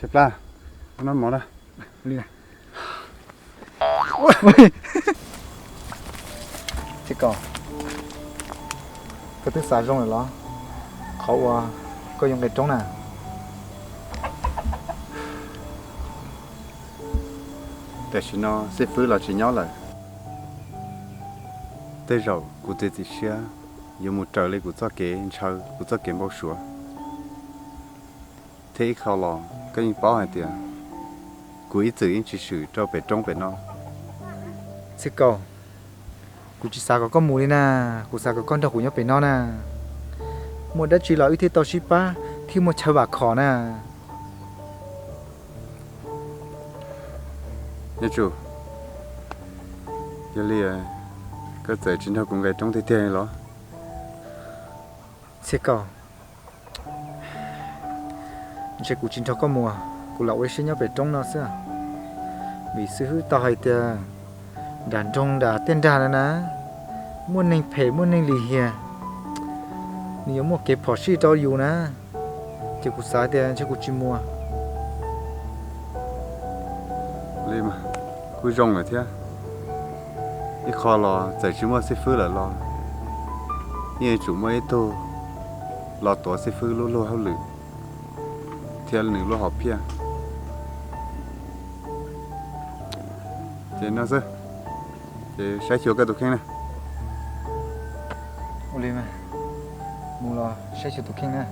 Cov Plas, noj mov na. Txiv Kaus, koj twb xav zoo lawm los? Qhov uas koj yuav nqis roob na. Tam sim no xib fwb los tsis nyob lawm. Tej zaum kuv txiav txim siab yuav mus raws li kuv txoj kev ntshaw, kuv txoj kev npau suav. Thiab ib qho los koj yeej paub hais tias kuv ib txwm yeej tsis swm rau pem roob pem no. Txiv Kaus, kuv tsis xav kom koj mus li na, kuv xav kom koj nrog kuv nyob pem no na. Muaj dab tsi los wb thiaj tau sib pab thiab muaj chaw vam khom na. Nyob tsum, yog li koj txawm tsis nrog kuv nqis roob tiag tiag los? Txiv Kaus, ntshe kuv tsis nrog koj mus, kuv lam ua ib siab nyob pem roob no xwb. Vim xib fwb tau hais tias nram nroog nram tej nrag no na, muaj neeg phem muaj neeg lim hiam, nws yuav muaj kev phom sij rau yus na. Ces kuv xav tias ntshe kuv tsis mus. Li mas kuj zoo lawm thiab. Ib qho los txawm tsis muaj xib fwb lawm los yeej yuav tsum muaj ib tug los tuav xib fwb lub luag hauj lwm thiab nws lub hom phiaj. Ces no xwb, ces saib xyuas koj tus kheej na. Ua li mas, mus los saib xyuas tus kheej na.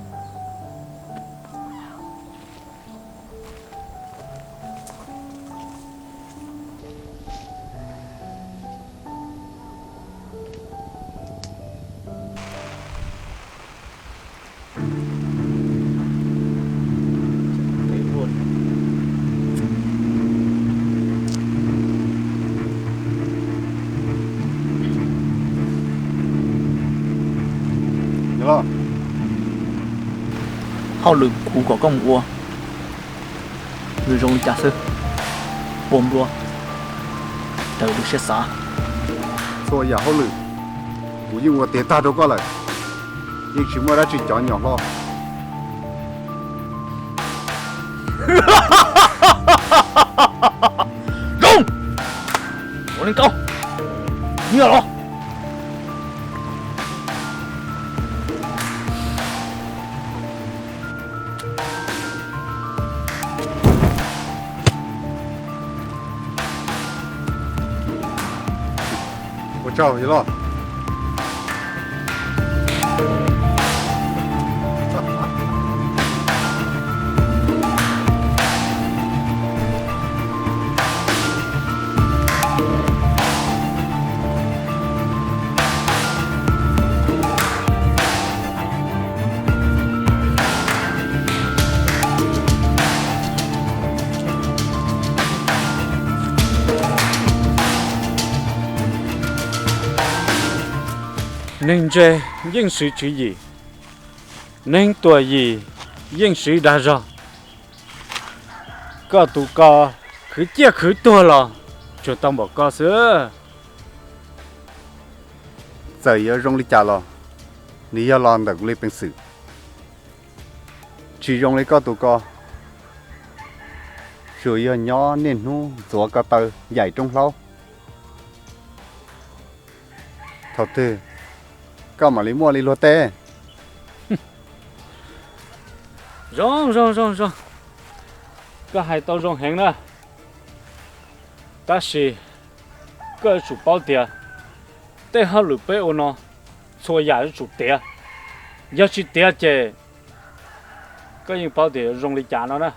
Hauj lwm kuv kom koj mus ua zoo zoo li cas xwb, ua nplua raws lub siab xav. Txhua yam hauj lwm kuv yeej ua tiav tag rau koj lawm, yeej tsis muaj dab tsi cov nyom hlo. Zoo, ua neej tau, nyiaj los. Ua tsaug yawg loj. Neeg ntse yeej siv tswv yim, neeg tuam yim yeej siv dag zog. Koj tus ko khwv ciaj khwv tuag los tsuas tau npaum koj xwb. Txawm yuav zoo li cas los nws yog los ntawm kuv li peev xwm. Tsis zoo li koj tus ko, tsuas yog nyob niaj hnub ntxuav ko taw yaim rooj hlaub. Thaum twg koj mam li muaj li luag tej? Zoo zoo zoo zoo, koj hais tau zoo heev na. Tab sis koj yuav tsum paub tias tej hauj lwm peb ua no txhua yam yuav tsum tiav. Yog tsis tiav ces koj yeej paub tias yuav zoo li cas no na.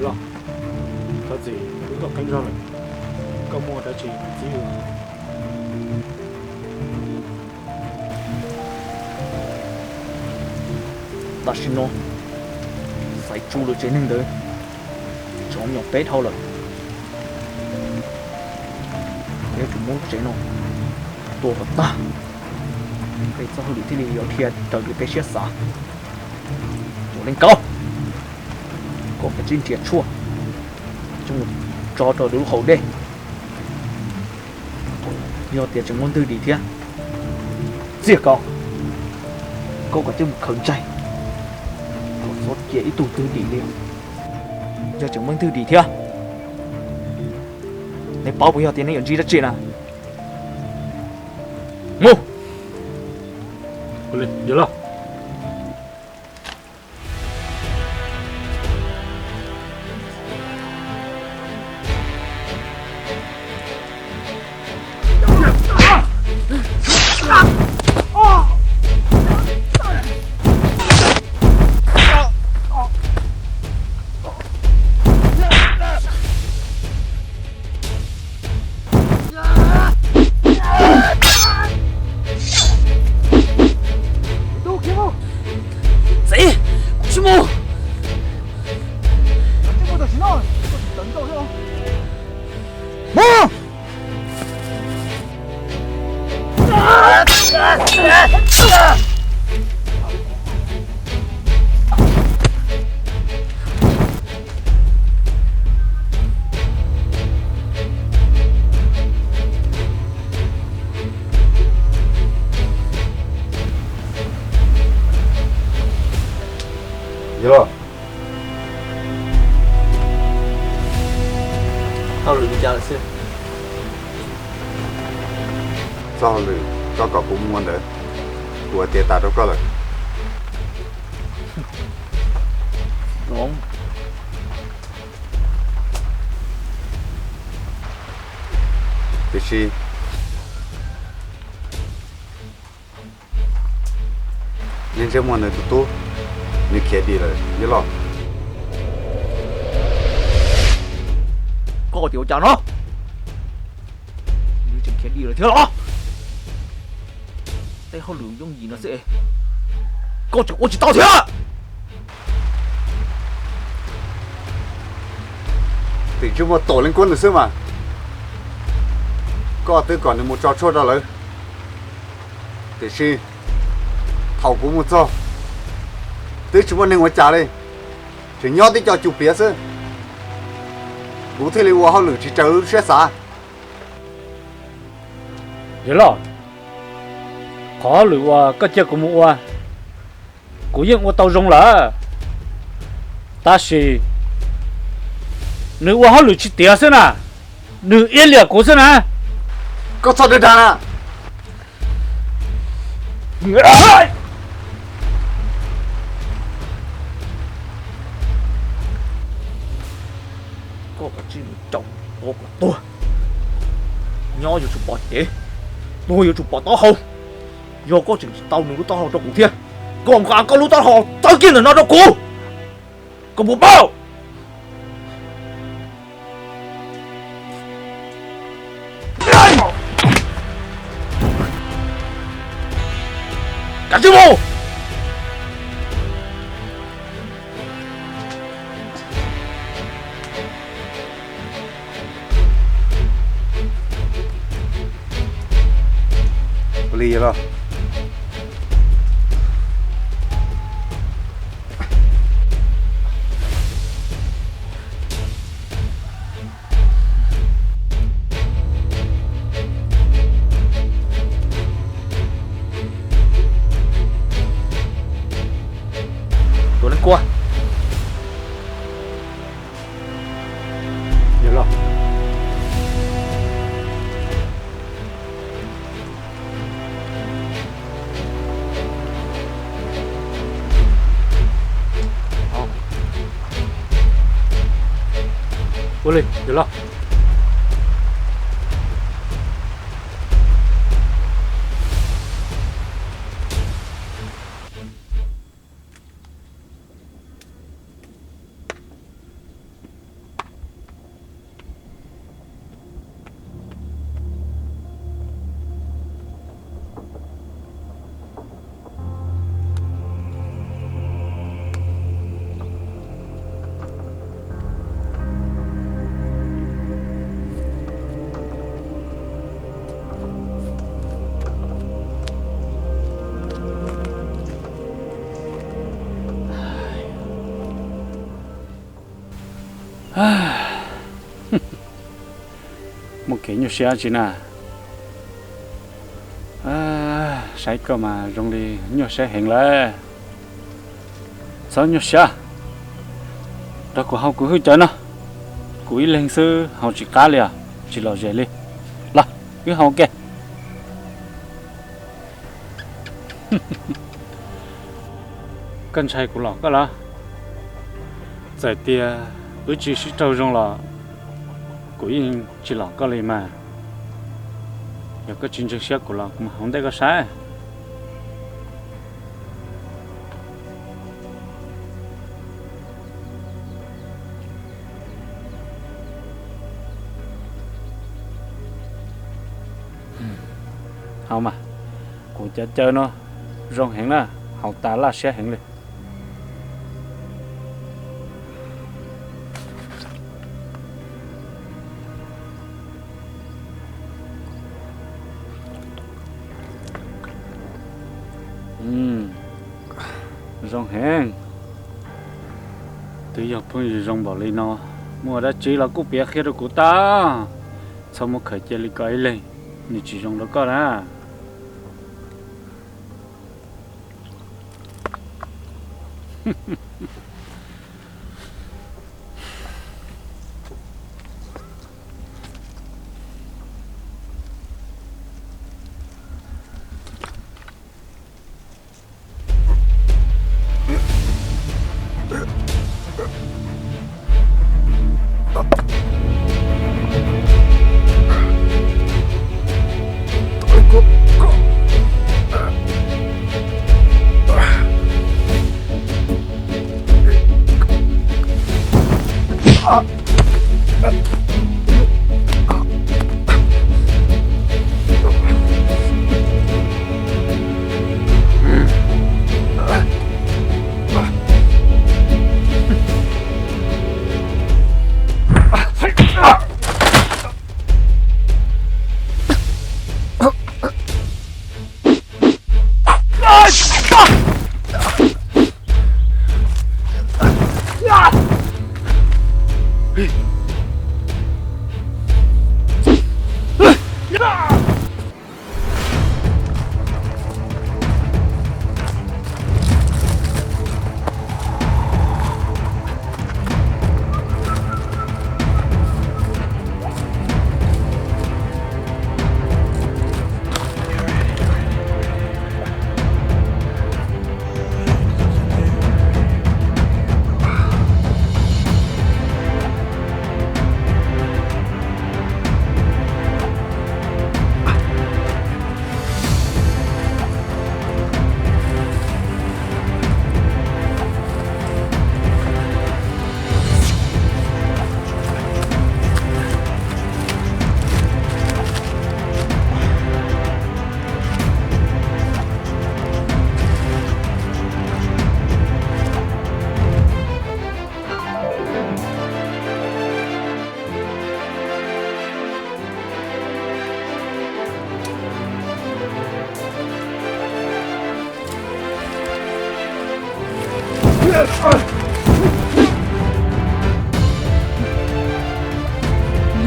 Los, thov txim, wb tuaj qeeb zog lawm, koj muaj dab tsi txib wb? Tam sim no xaiv tsu lawv tsev neeg ntawd tseem nyuam peb dhau lawm. Peb yuav tsum muab lub tsev no tua kom tag, peb txoj hauj lwm thiaj li yuav dhia raws li peb siab xav. Tus Leej Kaub, koj kav tsij nrhiav tshuaj coj mus tso rau lub hauv dej. Yog tias tseem muaj ntwg dim thiab, txiaj koj, koj kav tsij mus khaws ntsais kom txhob cia ib tug twg dim li. Yog tseem muaj ntwg dim thiab, nej paub puas yog tias nej yuav ntsib dab tsi na? Mus! Txiv, kuv tsis mus. Mus! Yog los, hauj lwm li cas lawm xwb? Txoj hauj lwm koj kom kuv mus ua ntawd, kuv ua tiav tas rau koj lawm. Tiam sis nej ntsej muag ntawd tus tub, nws khiav dim lawm yog los? Koj tias ua cas no? Nws tseem khiav dim lawm thiab los? Tej hauj lwm yooj yim no xwb, koj tseem ua tsis tau thiab. Tim ntsej muag Tuam Leej Kuab ntawd xwb mas, koj twb kom nws mus tso tshuaj rau lawv, tiam sis thaum kuv mus txog, twb tsis muaj neeg ua cas li, tseem nyob tib co cus piav xwb. Kuv thiaj li ua hauj lwm tsis raws lub siab xav. Yog los, qhov hauj lwm uas koj cia kuv mus ua, kuv yeej ua tau zoo lawm. Tab sis nws ua hauj lwm tsis tiav xwb na, nws iab liam kuv xwb na. Koj txhob dag dag na. Koj kav tsij mus caum tua kom tuag. Nyob yuav tsum pom cev, tuag yuav tsum pom taub hau. Yog koj tseem tsis tau nws lub taub hau rau kuv thiab, kom nqa koj lub taub hau tawg kiag ntawm no rau kuv, koj puas paub? Kav tsij mus. Ua li los, Tuam Leej Kuab, yog los? Ua li, yog los? Muaj kev nyuaj siab tsi na? Saib koj mas zoo li nyuaj siab heev lawm. Txhob nyuaj siab, rau kuv haus kuv hwj cawv no. Kuv ib leeg xwb haus tsis qab li os, tsis lom zem li. Los, wb haus ua ke. Koj ntshai kuv lom koj los? Txawm tias wb tsis sib raug zoo los kuv yeej tsis lom koj li mas. Yog koj tsis ntseeg siab kuv los kuv mam haus ntej koj saib. Haus mas, kuv cov cawv no zoo heev na, haus tas laj siab heev li. Zoo heev. Twb yog phooj ywg zoo npaum li no, muaj dab tsi los kuj piav qhia rau kuv tau. Txhob muab khaws cia li koj ib leeg, nws tsis zoo rau koj na.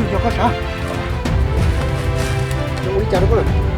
Yog koj sav, ua li cas rau koj na?